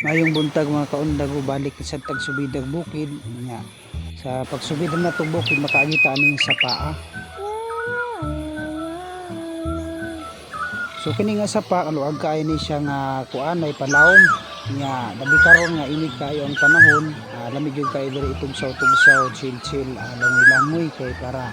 Mayong buntag, mga kaundag, balik sa tagsubidag bukid nya. Sa pagsubid na natong bukid, makaagi ta aning sa paa. So kini nga sapa, luag kaayo ni siya nga kuanay palawom nya, labi karon nga init kaayo ang panahon, lami gyud kaayo diri itugsaw-tugsaw, chill chill, langoy-langoy kay para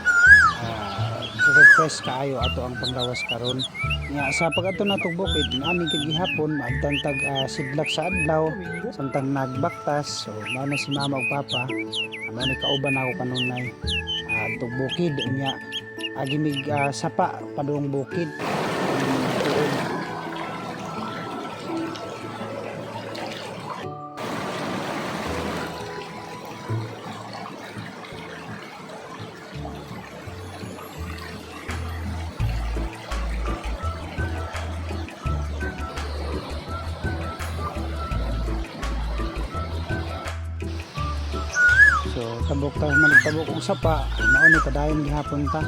refresh kaayo ato ang panglawas karon. Nya sa pag-adto natong bukid aming kagihapon maabtan tag sidlak sa adlaw samtang nagbaktas. So mao na si mama ug papa, mao ni kauban ako kanunay adtong bukid nya agi mig sapa padung bukid. Tuod. So tabok ta man tabok og sapa, mao ni padayon gihapon ta.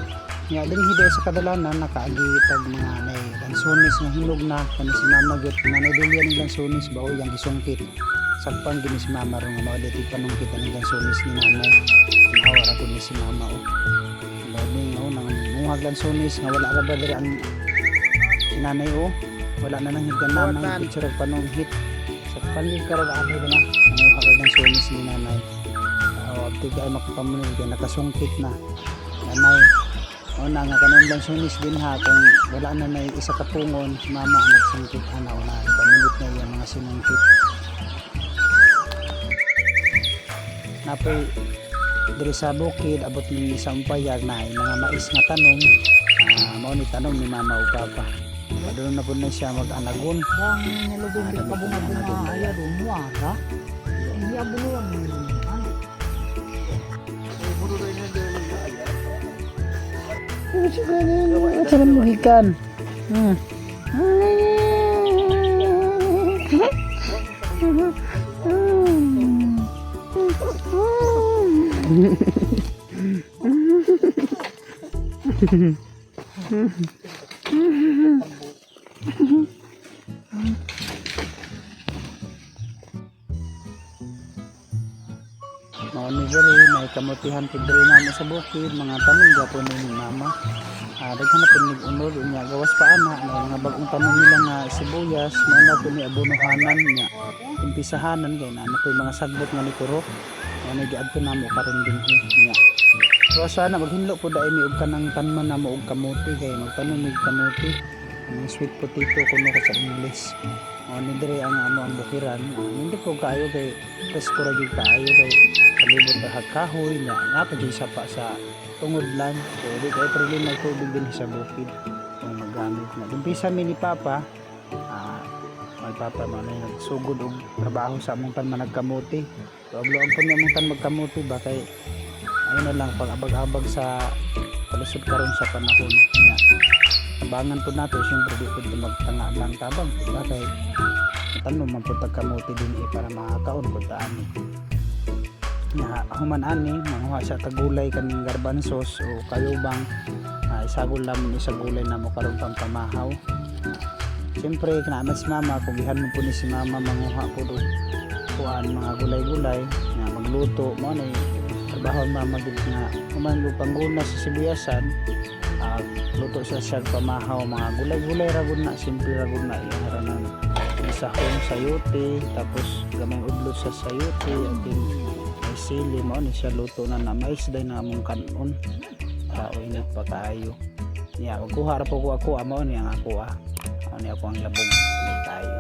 Nya dinhi diay sa kadalanan nakaagi tag mga nay lansones nga hinog na kani si mama gyud nanay Delia ning lansones ba o iyang gisungkit. Sagpan gini si mama ron nga mao dito panungkit ang lansones ni nanay. Tan-awa ra gud ni si mama oh. Lodi oh nang muhag lansones nga wala ra ba diri ang si nanay oh. Wala na nang higdanan nang picture og panunghit. Sagpan gyud karon ani na nanguha og lansones ni nanay. Oh, abti kay makapamunod kay nakasungkit na. Nanay, o na nga kanang lansones din ha, kung wala na nay isa ka pungon, si mama ang nagsungkit ana o na pamunot na iyang mga sinungkit. Napoy diri sa bukid abot ni sa umpayag na ay mga mais nga tanom, mao ni tanom ni mama ug papa. Padulong na pud na siya mag-anagon. Bang nilubog Ah, ka bunga-bunga ay rumuara. Hindi abuluan mo yun. Ano? Sa man mo gikan? Mao ni diri may kamutihan pud diri namo sa bukid, mga tanom gyapon ni mama. Daghan na pud nig unod unya gawas pa ana may mga bag-ong tanom nila nga sibuyas, mao na pud ni abonohanan nya umpisahanan kay naa na po'y mga sagbot nga ni kuro. Mao ni giadto namo karon dinhi nya. So sana maghinlo pud dai mi og kanang tanman namo og kamote kay magtanom mig kamote. Ang sweet potato kuno ko sa English. Mao ni diri ang amo ang bukiran. Nindot po kaayo kay presko ra gyud kaayo kay palibot ra kag kahoy nga nga pa gyud sapa sa tungod lang. So di kay problema ang tubig din sa bukid kung magamit na. Umpisa mi ni Papa, my Papa mao na yung nagsugod og trabaho sa among tan managkamote. So agloan po niya among tan magkamote ba kay ayun na lang pag-abag-abag sa palusot karon sa panahon niya. Tabangan po nato, siyempre di po ito magtanga lang tabang ba kay tanom man po tag kamote din eh, para makakaon po ta ani. Nga human ani manguha siya tagulay kaning garbanzos o kayubang, isagol lamon ni sa gulay na mo karon pampamahaw. Siyempre kinaaman si mama, kugihan mo po ni si mama manguha po og kuan mga gulay-gulay nga magluto mo na trabaho ang mama gid nga human og pangguna sa sibuyasan, luto siya siya pamahaw mga gulay-gulay ra gud na, simple ra gud na iyang ranan sahong sayote tapos gamay udlot sa sayote at then may sili, mao ni siya luto na na mais day na among kanon para o init pa kaayo niya. Kuha ra po ko ako, mao ni ang ako, mao ni ako ang labog ni tayo.